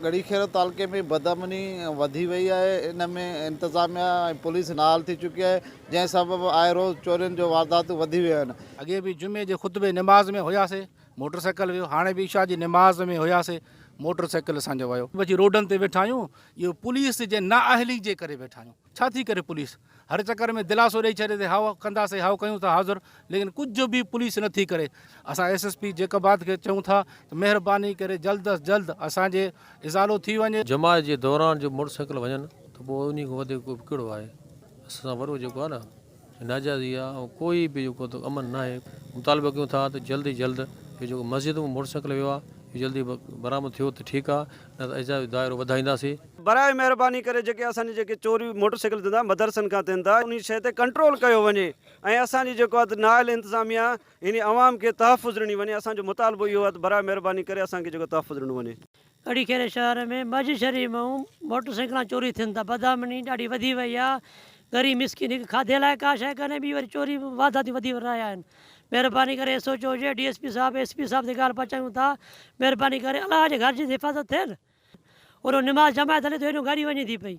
ڳڙهي خيرو تعلقي ۾ بدامني وڌي وئي آهي، ان ۾ انتظاميا ۽ پوليس نااهل ٿي چڪي آهي، جنهن سبب آء روز چورين جو وارداتون وڌي ويون آهن. اڳي به جمعي جي خطبي نماز ۾ هياسي موٽر سائيڪل ويو هاڻي به عشاء جي نماز ۾ هياسي موٽر سائيڪل اسان جو ويو. بچي روڊن تي ويٺا آهيون اهو پوليس جي نااهلي جي ڪري ويٺا آهيون ڇا ٿي ڪري پوليس هر چڪر ۾ دلاسو ڏئي ڇڏي ته هائو ڪنداسين هائو ڪيون ٿا حاضر ليڪن ڪجهه به پوليس نه ٿي ڪري اسان ايس ايس پي جيڪب آباد کي چئون ٿا ته مهرباني ڪري جلد از جلد اسان جي ازالو ٿي وڃي. جماعت جي دوران جو موٽر سائيڪل وڃن ته پوء انهي کان وڌيڪ ڪو به ڪهڙو آهي اسان سان وڏو جيڪو آهي نه ناجائزي آهي ۽ ڪوئي به جيڪو ته امن ناهي مطالبو ڪيون ٿا ته جلد ئي جلد اهو جيڪو مسجد مان موٽر سائيڪل ويو آهي اهو جلدي برآمد ٿيو ته ٺيڪ آهي نه ته احتجاج جو دائرو وڌائينداسين. براء مهرباني ڪري جيڪي اسان جي جيڪي چوريون موٽر سائيڪل ٿين ٿا مدرسن کان ٿين ٿا انهي شيء تي ڪنٽرول ڪيو وڃي ۽ اسان جي جيڪو آهي ته نااهل انتظاميا يعني عوام کي تحفظ ڏني وڃي اسان جو مطالبو اهو آهي ته براء مهرباني ڪري اسان کي جيڪو تحفظ ڏنو وڃي. ڳڙهي خيري شهر ۾ مسجد شريف مان موٽر سائيڪلان چوري ٿين ٿا بدامني ڏاڍي وڌي وئي آ غريب مسڪين هڪ کاڌي لاء ڪا شيء ڪانهي ٻي وري چوري وارداتيون وڌي رهيا آهن مهرباني ڪري ايس ايچ او هجي ڊي ايس پي صاحب ايس پي صاحب تي ڳالهه پهچايون ٿا مهرباني ڪري الله جي گهر جي حفاظت ٿئي نه اوڏو نماز جماعت هلي ٿو هيڏو گاڏي وڃي ٿي پئي.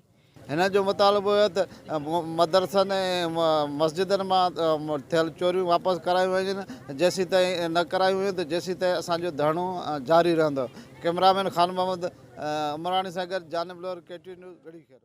هن جو مطالبو هيو ته مدرسن ۽ مسجدن مان ٿيل چوريون واپس ڪرايون وڃن، جيسيتائين نه ڪرايون ويون ته جيسيتائين اسان جو ڌرڻو جاري رهندو. ڪئميرامين خان محمد عمراڻي سان گڏ جانب لوهر، ڪي ٽي نيوز، ڳڙهي خيرو.